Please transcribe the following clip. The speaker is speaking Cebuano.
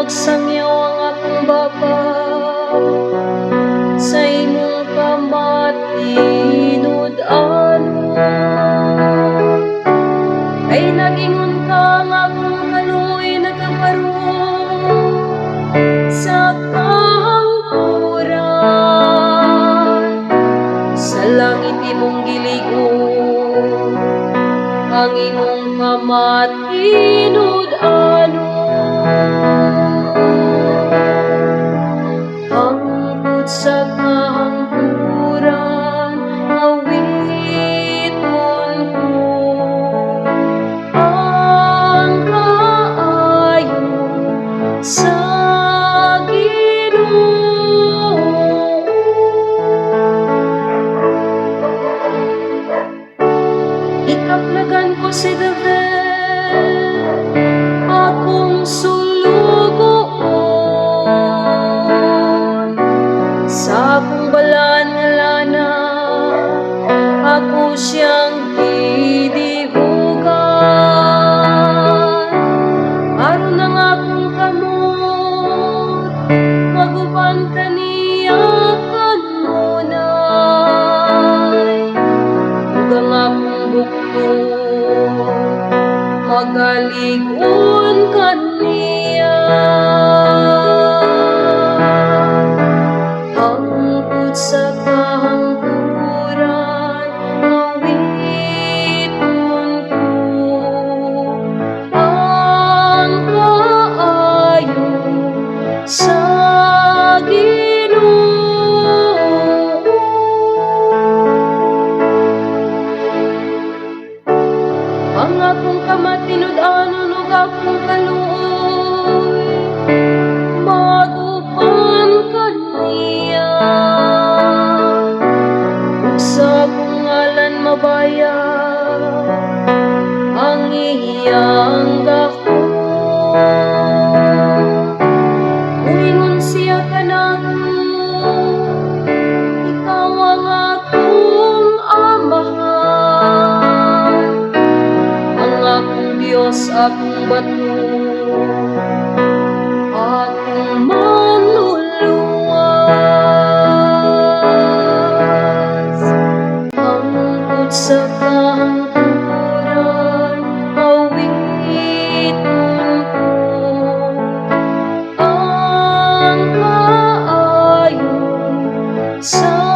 Magsangyaw ang akong baba sa imong kamatinud-anon. Kay nagingon ka nga akong kaluoy nagabarog sa kahangkuran. Sa langit imong gilig-on ang imong kamatinud-anon. Hangtod sa kahangkuran, awiton ko ang kaayo sa Ginoo. Ikaplagan ko si David, akong sulugoon. Sa akong balaan nga lana, ako siyang gidihugan. Aron ang akong kamot maguban kaniya kanunay ug ang akong buktot magalig-on kaniya. Hangtod sa kahangkuran, awiton ko ang kaayo sa Ginoo. Ang akong kamatinud-anon ug akong kaluoy maguban kaniya ug sa akong ngalan mabayag ang iyang gahom. Muingon siya kanako, "Ikaw ang akong Amahan, ang akong Dios, akong bato, akong manluluwas." Hangtod sa kahangkuran, awiton ko ang kaayo sa